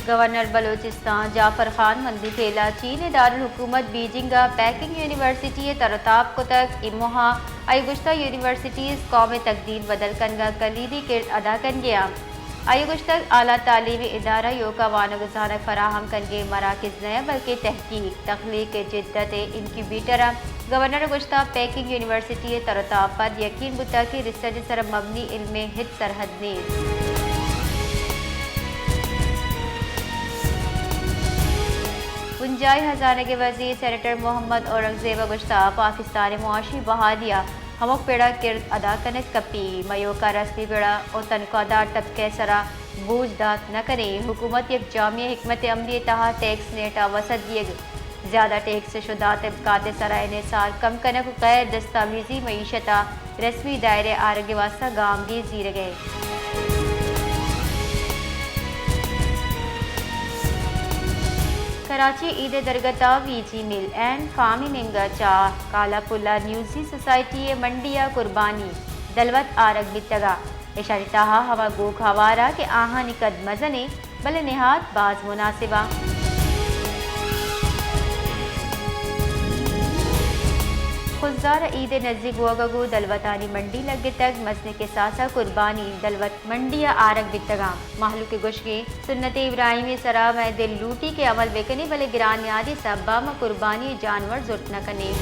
گورنر بلوچستان جعفر خان مندوخیل ءَ چین ءِ دارالحکومت بیجنگ ءَ پیکنگ یونیورسٹی ءِ تر ءُ تاب کتگ۔ اے موہ ءَ آئی ءَ گوشتگ، یونیورسٹیز قوم ءِ تقدیر بدل کنگ ءَ کلیدی کرد ادا کنگ ءَ اَنت۔ آئی ءَ گوشتگ، اعلیٰ تعلیمی ادارہ ایوک ءَ وانگ ءُ زانگ فراہم کنگ ءِ مراکز نہ اَنت، بلکیں تحقیق، تخلیق ءِ جدت ءِ انکیوبیٹر اَنت۔ گورنر ءَ گوشتگ، پیکنگ یونیورسٹی ءِ تر ءُ تاب ءَ پد یقین بوتگ کہ ریسرچ ءِ سرا مبنی علم ءِ ہچ سرحد نیست۔ بنجاہی ہزانگ ءِ وزیر سینیٹر محمد اورنگزیب ءَ گوشتگ، پاکستان ءِ معاشی بحالی ءَ ہمک پڑ ءَ کرد ادا کنگ کپی۔ ما ایوک ءَ رسمی پڑ ءُ تنخواہ دار طبقہ ءِ سرا بوجھ دات نہ کنیں۔ حکومت یک جامع حکمت عملی ءِ تہا ٹیکس نیٹ ءَ وسعت دیگ، زیادہ ٹیکس ءِ شدہ طبقات ءِ سرا انحصار کم کنگ ءُ غیر دستاویزی معیشت ءَ رسمی دائرہ ءَ آرگ ءِ واستہ گامگیج زیرگ ءَ اِنت۔ کراچی ءِ عید ءِ درگت ءَ وی جی مل اینڈ فارمنگ نیمگ ءَ چہ کالا پل ءَ نیوزی سوسائٹی ءِ منڈی ءَ قربانی دلوت آرگ بیتگ ءُ اشانی تہا ہما گوک ہوار ءَ کہ آہانی قد مزن اِنت، بلے نہاد باز مناسب ءَ۔ خضدار ءِ عید ءِ نزیک بوگ ءَ گوں دلوتانی منڈی لگتگ۔ مزنیں کساس ءَ قربانی دلوت منڈی ءَ آرگ بیتگ اَنت۔ مہلوک ءِ گوشگ اِنت، سنت ابراہیمی ءِ سرا مئے دل لوٹی کہ عمل بہ کنیں، بلے گران نیادی ءِ سبب ءَ ما قربانی ءِ جانور زرت نہ کنیں۔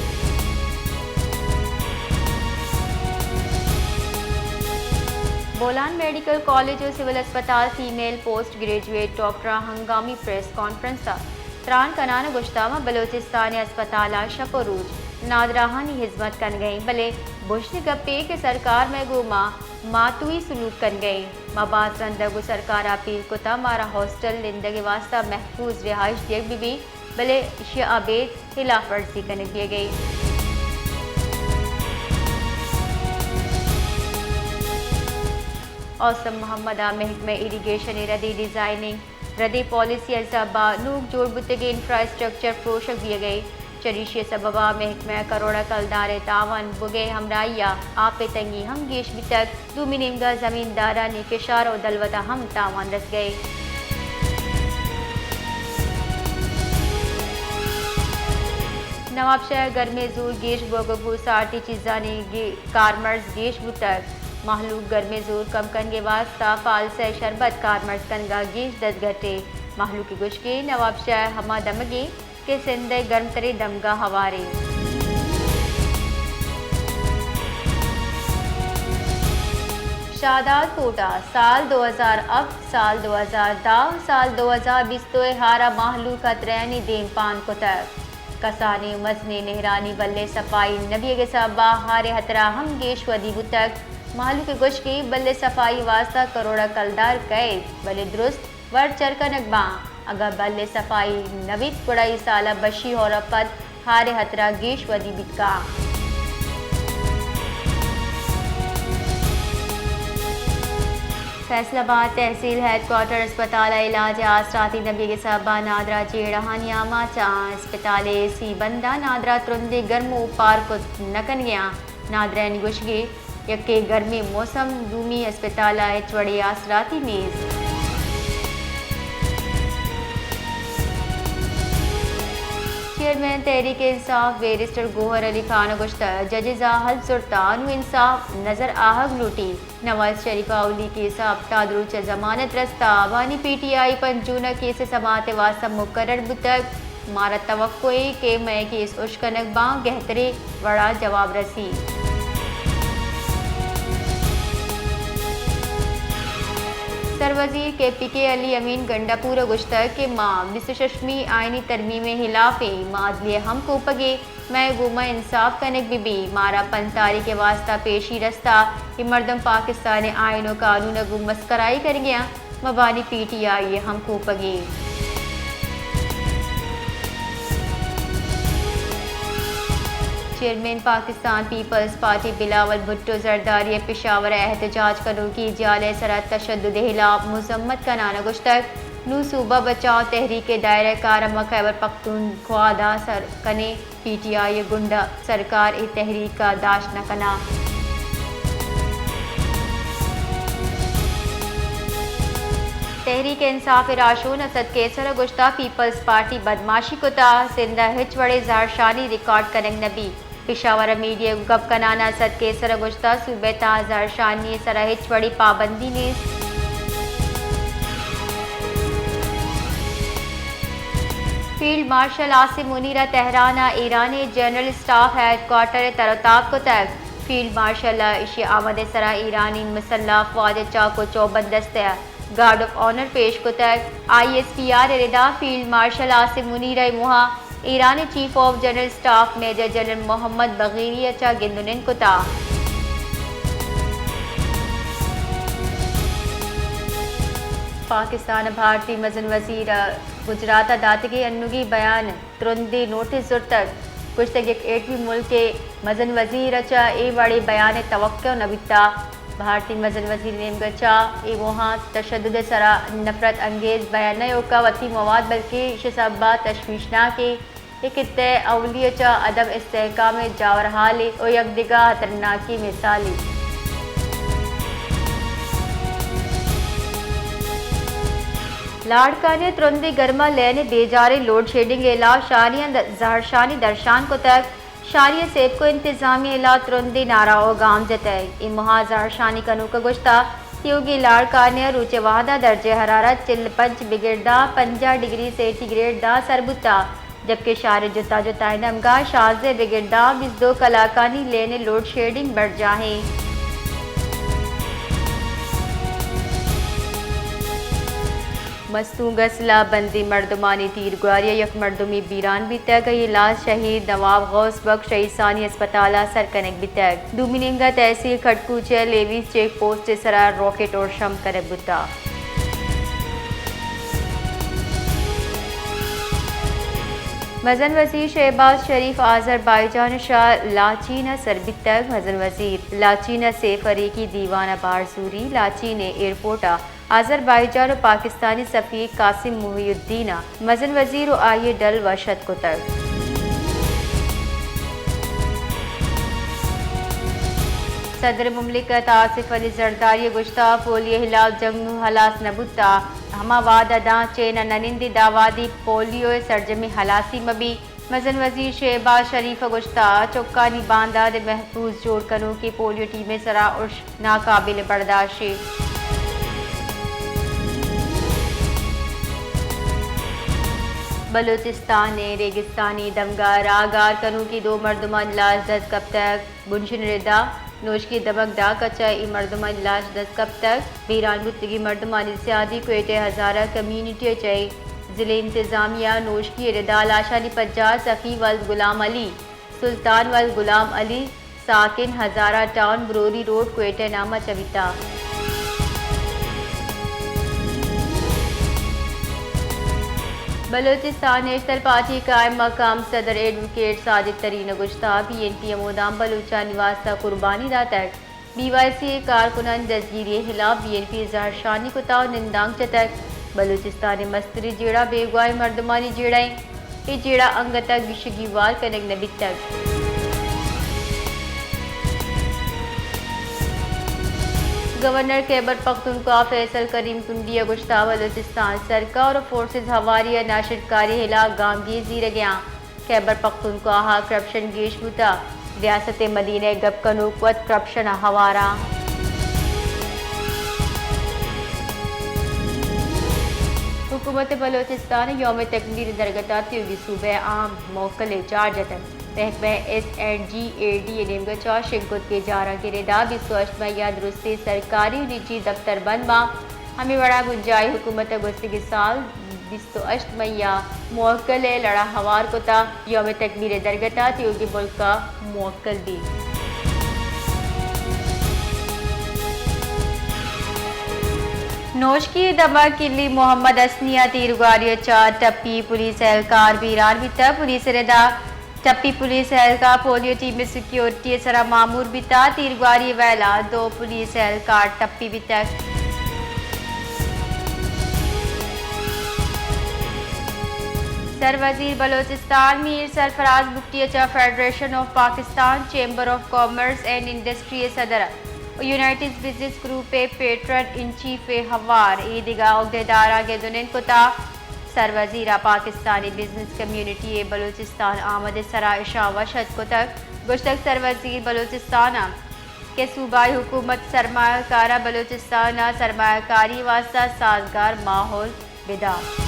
بولان میڈیکل کالج ءُ سول اسپتال ءِ فیمیل پوسٹ گریجویٹ ڈاکٹراں ہنگامی پریس کانفرنس ءَ تران کنان ءَ گوشتگ، ما بلوچستان ءِ اسپتالاں شپ ءُ روچ نادراہانی ہزمت کنگ ءَ ایں، بلے بژن گپے کہ سرکار مئے گوما ماتوئی سلوک کنگ ءَ ایں۔ ما باز رند ءَ گوں سرکار ءَ اپیل کتگ، مارا ہاسٹل نندگ ءِ واستہ محفوظ رہائش دیگ بہ بیت، بلے ایشی ءَ ابید ہلاف ورزی کنگ بیگ ءَ ایں۔ اوسم محمد ءَ محکمہ ایریگیشن ءِ ردی ڈیزائننگ ردیں پالیسی ءِ سبب ءَ نوک جوڑ بوتگیں انفراسٹرکچر پروشگ بیگ ءَ اِنت۔ چریشی ءِ سبب ءَ محکمہ ءَ کروڑ ءَ کلدار ءِ تاوان بوگ ءِ ہمراہی ءَ آپ ءِ تنگی ہم گیش بیتگ۔ دومی نیمگ ءَ زمیندارانی کشار ءُ دلوت ءَ ہم تاوان رسگ ءَ اِنت۔ نوابشاہ ءَ گرمی ءِ زور گیش بوگ ءَ گوں سارتی چیزانی گی-، کارمرز گیش بوتگ۔ مہلوک گرمی ءِ زور کم کنگ ءِ واستہ فالس ءِ شربت کارمرز کنگ ءَ گیش دزگٹ اِنت۔ مہلوک ءِ گوشگ اِنت، نوابشاہ ہما دمگ اِنت کہ سندھ ءِ گرمتریں دمگاں ہوار اِنت۔ شاہداد کوٹ ءَ سال دو ہزار ہفت، سال دو ہزار دہ، سال دو ہزار بیست ءِ ہار ءَ مہلوک ءَ ترینی دیمپان کتگ۔ کسانیں ءُ مزنیں نہرانی بلے صفائی نہ بیگ ءِ سبب ءَ ہار ءِ ہترہ ہم گیش ودی بوتگ۔ مہلوک ءِ گوشگ اِنت، بلے صفائی ءِ واستہ کروڑ ءَ کلدار کئیت، بلے درست وڑ چر کنگ باں۔ اگاں بلے صفائی نہ بیت، گڑا اے سال ءَ بشی ہور ءَ پد ہار ءِ ہترہ گیش ودی بیت کنت۔ فیصل آباد تحصیل ہیڈ کوارٹر اسپتال ءَ علاج ءِ آسراتی نہ بیگ ءِ سبب ءَ نادراہ جیڑہانی آماچ اَنت۔ اسپتال ءِ اے سی بند اَنت۔ نادراہ ترندیں گرم ءَ اوپار کت نہ کنگ ءَ اَنت۔ نادراہانی گوشگ اِنت، یکے گرمیں موسم، دومی اسپتال ءَ ہچ وڑیں آسراتی نیست۔ چیئرمین تحریک انصاف بیرسٹر گوہر علی خان ءَ گوشتگ، ججز ءَ حلف زرتگ، نوں انصاف نظر آہگ لوٹیت۔ نواز شریف ءَ اولی کیس ءَ ہپتاد روچ ءَ ضمانت رستگ۔ بانی پی ٹی آئی پنچ جون ءَ کیس ءِ سماعت ءِ واستہ مقرر بوتگ۔ مارا توقع اِنت کہ مئے کیس اشکنگ باں، گہتریں وڑ ءَ جواب رسیت۔ سروزیر کے پی کے علی امین گنڈا پور ءَ گوشتگ کہ ما بیست ءُ ششمی آئینی ترمیم ءِ ہلاف ایں، ما عدلیہ ءِ ہم کوپگ ایں۔ مئے گوما انصاف کنگ بہ بیت۔ مارا پنچ تاریخ ءِ واستہ پیشی رستگ۔ اے مردم پاکستان ءِ آئین ءُ قانون ءَ گوں مسکرائی کنگ ءَ اَنت۔ ما بانی پی ٹی آئی ءِ ہم کوپگ ایں۔ چیئرمین پاکستان پیپلز پارٹی بلاول بھٹو زرداری ءَ پشاور ءَ احتجاج کنوکیں جہل ءِ سرا تشدد ءِ ہلاپ مذمت کنان ءَ گوشتگ، نوں صوبہ بچاؤ تحریک ءِ دائرہ کار ءَ ما خیبر پختونخوا ءَ سر کنیں۔ پی ٹی آئی ءِ گنڈا سرکار اے تحریک ءَ داشت نہ کناں۔ تحریک انصاف ء راہشون اسد قیصر ء گوشتہ پیپلز پارٹی بدمعاشی کتہ، سندھ ء ہچ وڑیں زہرشانی ریکارڈ کنگ نہ بیت۔ پشاور ء میڈیا ء گوں گپ کنان ء اسد قیصر ء گوشتہ صوبہ ء تہا زہرشانی ء سرا ہچ وڑیں پابندی نیست۔ فیلڈ مارشل عاصم منیر ء تہران ء ایران ء جنرل اسٹاف ہیڈ کوارٹر ء تر ء تاب کتگ۔ فیلڈ مارشل ء ایشی ء آمد ء سرا ایرانی مسلح افواج ء چاک ء چوبندست ء گارڈ آف آنر پیش کتگ۔ آئی ایس پی آر ء ردا فیلڈ مارشل عاصم منیر ء موہاں ایران ء chief of general staff major general Mohammad Bagheri ء چہ گند ء نند کتہ۔ پاکستان ء بھارتی مزن وزیر ء گجرات ء داتگیں انوگیں بیان ترندیں نوٹس زرتگ۔ گوشتگ، یک ایٹمی ملک ء مزن وزیر ء چہ اے وڑیں بیان ء توقع نہ بوتہ۔ بھارتی مزن وزیر ء نیمگ ء چہ اے موہاں تشدد ء سرا نفرت انگیز بیان ء ایوک ء وتی مواد، بلکیں ایشی ء سبب ء تشویشناکیں اے خطہ ء اولی ء چہ عدم استحکام ء جاورحالے ء یکدگہ ء ہترناکیں مثالے۔ لاڑکانہ ء ترندیں گرم ء لین ء بیجاریں لوڈ شیڈنگ ء ہلاپ شاریاں د-، زہرشانی درشان کتگ۔ شاری ء سیپکو انتظامیہ ء ہلاپ ترندیں نعرہ ء گام جتگ۔ اے موہ ء زہرشانی کنوک ء گوشتہ، تیوگیں لاڑکانہ ء روچ ء وہد ء درجہ حرارت چل ء پنچ بگر داں پنجاہ ڈگری سینٹی گریڈ داں سر بوتہ۔ جبکہ شہر ء جتا جتائیں دمگاں شانزدہ بگر داں بیست دو کلاکانی لین ء لوڈ شیڈنگ برجاہ انت۔ مستونگ ء سلاہ بندیں مردمانی تیرگواری ء یک مردمے بیران بیتگ ء آئی ء لاش شہید نواب غوث بخش رئیسانی ہسپتال ء سر کنگ بیتگ۔ دومی نیمگ ء تحصیل کھڑکوچ ء لیویز چیک پوسٹ ء سرا راکٹ ء شم کنگ بوتگ۔ مزن وزیر شہباز شریف آذربائیجان ء شہر لاچین ء سر بیتگ۔ مزن وزیر لاچین ء سے فریقی دیوان ء بہر زوری۔ لاچین ء ایئرپورٹ ء آذربائیجان ء پاکستانی سفیر قاسم محی الدین ء مزن وزیر ء آئی ء ڈل وش اتک کتگ۔ صدر مملکت آصف علی زرداری ء گوشتگ، پولیو ء ہلاپ جنگ نوں ہلاس نہ بوتگ، ہما وہد ء داں چین ء نہ نندیں، داں وہدی پولیو ء سرجمیں ہلاسی مہ بیت۔ مزن وزیر شہباز شریف ء گوشتگ، چکانی باندات ء محفوظ جوڑ کنوکیں پولیو ٹیم ء سرا ارش ناقابل برداشت انت۔ بلوچستان ء ریگستانی دمگاں راہ گار کنوکیں دو مردمانی لاش دست کپتگ۔ بنشن ء ردا نوشکی دمگ ڈاک ء چہ اے مردمانی لاش دست کپتگ۔ بیران بوتگیں مردمانی سیادی کوئٹہ ء ہزارہ کمیونٹی ء چہ ضلع انتظامیہ نوشکی ء ردا لاشانی پجار سخی ولد غلام علی، سلطان ولد غلام علی، ساکن ہزارہ ٹاؤن، بروری روڈ، کوئٹہ نام ء چہ بیتگ۔ بلوچستان نیشنل پارٹی قائم مقام صدر ایڈووکیٹ ساجد ترین ء گوشتگ، بی این پی ء مدام بلوچانی واستہ قربانی داتگ۔ بی وائی سی ء کارکنانی دزگیری ء ہلاپ بی این پی ء زہرشانی کتگ ء نندانک جتگ۔ بلوچستان ء مستریں جیڑہ بیگواہیں مردمانی جیڑہ انت۔ اے جیڑہ انگت ء گیشگیوار کنگ نہ بیتگ۔ گورنر خیبر پختونخوا فیصل کریم کنڈی ء گوشتگ، بلوچستان سرکار ء فورسز ہواری ء ناشرکاری ء ہلاپ گامگیج زیرگ ء انت۔ خیبر پختونخوا ء کرپشن گیش بوتگ، ریاست ء مدینہ ء گپ کنوک وت کرپشن ء ہوار انت۔ حکومت بلوچستان ء یوم تکبیر ء درگت ء تیوگی صوبہ ء عام موکل ء چارج اتگ۔ محکمہ ایس اینڈ جی اے ڈی ء نیمگ ء چہ شنگ کتگیں جارانکیں ردا بیست ء ہشت مئی ء درستیں سرکاری ء نجی دپتر بند باں۔ ہمے وڑا بنجاہی حکومت ء گوستگیں سال بیست ء ہشت مئی ء موکل ء لڑا ہوار کتگ، یوم تکبیر ء درگت ء تیوگیں ملک ء موکل بیت۔ نوشکی ء دمگ کلی محمد حسنی ء تیرگواری ء چہ ٹپی پولیس اہلکار بیران بیتگ۔ پولیس ء ردا ٹپی پولیس اہلکار پولیو ٹیم ء سیکیورٹی ء سرا مامور بیتگ۔ تیرگواری ء ویلا دو پولیس اہلکار ٹپی بیتگ۔ سر وزیر بلوچستان میر سرفراز بگٹی ء چہ federation of Pakistan chamber of commerce and industry ء صدر ء یونائیٹڈ بزنس گروپ ءِ پیٹرن ان چیف ءِ ہوار اے دگہ عہدیداراں گدنند کتگ۔ سروزیر ءَ پاکستانی بزنس کمیونٹی ءِ بلوچستان آمد ءِ سرا اشاں وش اتک کتگ۔ گوشتگ، سروزیر بلوچستان ءَ کہ صوبائی حکومت سرمایہ کاراں بلوچستان ءَ سرمایہ کاری واستہ سازگار ماحول بدات۔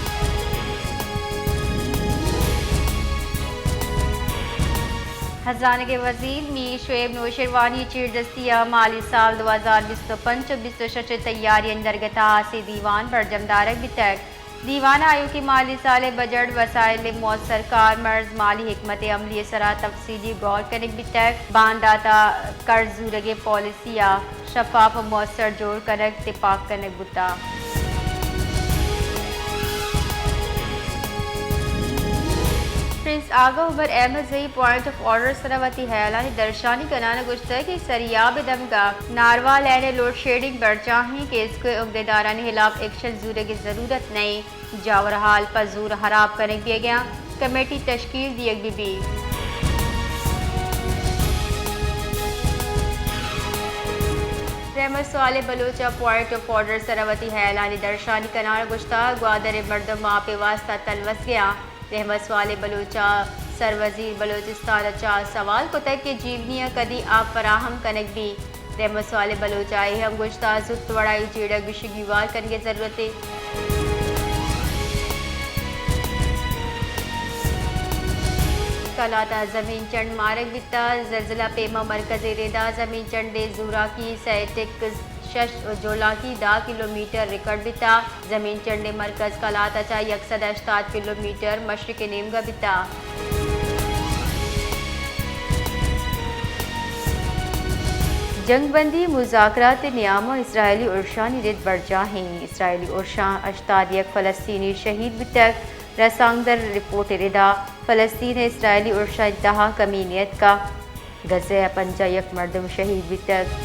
ہزانگ ءِ وزیر میر شعیب نوشیروانی ءِ چیردستی ءَ مالی سال دو ہزار بیست ءُ پنچ ءُ بیست ءُ شش ءِ تیاریانی درگت ءَ ہاسیں دیوان برجم دارگ بیتگ۔ دیوان ءَ آیوکیں مالی سال ءِ بجٹ، وسائل ءِ موثر کارمرز، مالی حکمت عملی ءِ سرا تفصیلی غور کنگ بیتگ۔ باندات ءَ قرض زورگ ءِ پالیسی ءَ شفاف ءُ موثر جوڑ کنگ، تپاک کنگ بوتگ۔ پرنس آغا عمر احمد زئی پوائنٹ آف آرڈر ءِ سرا وتی ہیالانی درشانی کنان ءَ گوشتگ کہ سریاب ءِ دمگا ناروا لین ءِ لوڈ شیڈنگ برجاہیں، کیسکو ءِ عہدیدارانی ہلاپ ایکشن زورگ ءِ ضرورت نئیں۔ جاور ہال پہ زور ہراب کنگ بیگ ءَ کمیٹی تشکیل دیگ بہ بیت۔ رحمت صالح بلوچ ءَ پوائنٹ آف آرڈر ءِ سرا وتی ہیالانی درشانی کنان ءَ گوشتگ، گوادر ءِ مردم آپ ءِ واستہ تلوسگ ءَ اَنت۔ رحمت صالح بلوچ ءَ سروزیر بلوچستان ءَ چہ سوال کتگ کہ جیونی ءَ کدی آپ فراہم کنگ بیت۔ رحمت صالح بلوچ ءَ اے ہم گوشتگ، زوت وڑا اے جیڑہ ءِ گیشی گیوار کنگ ءِ ضرورت اِنت۔ کلات ءَ زمین چنڈ مارگ بیتگ۔ زلزلہ پیما مرکز ءِ ردا زمین چنڈ ءِ زوراکی سئے ٹک شش ءُ جہلانکی دہ کلومیٹر ریکارڈ بیتگ۔ زمین چنڈ ءِ مرکز کلات ءَ چہ یک سد ءُ ہشتاد کلومیٹر مشرق ءِ نیمگ ءَ بیتگ۔ جنگ بندی ءِ مذاکرات ءِ نیام ءَ اسرائیلی ارشانی رد برجاہ اِنت۔ اسرائیلی ارشاں ہشتاد یک فلسطینی شہید بیتگ۔ رسانکدر رپورٹ ءِ ردا فلسطین ءَ اسرائیلی ارشانی تہا کمی نیتکگ۔ غزہ ءَ پنجاہ یک مردم شہید بیتگ۔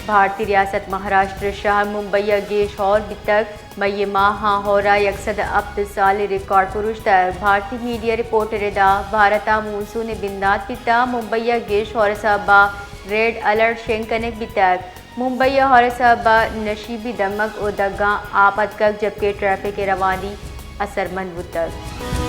بھارتی ریاست مہاراشٹر ءِ شہر ممبئی ءَ گیش ہور بیتگ۔ مئی ءِ ماہ ءَ ہور ءَ یک سد ءُ ہپت سالی ریکارڈ پروشتگ۔ بھارتی میڈیا ءِ رپورٹ ءِ ردا بھارت ءَ مونسون ءِ بندات بیتگ۔ ممبئی ءَ گیش ہور ءِ سبب ءَ ریڈ الرٹ شنگ کنگ بیتگ۔ ممبئی ءَ ہور ءِ سبب ءَ نشیبی دمگ ءُ دگاں آپ اتکگ، جبکہ ٹریفک ءِ روانی اثرمند بوتگ۔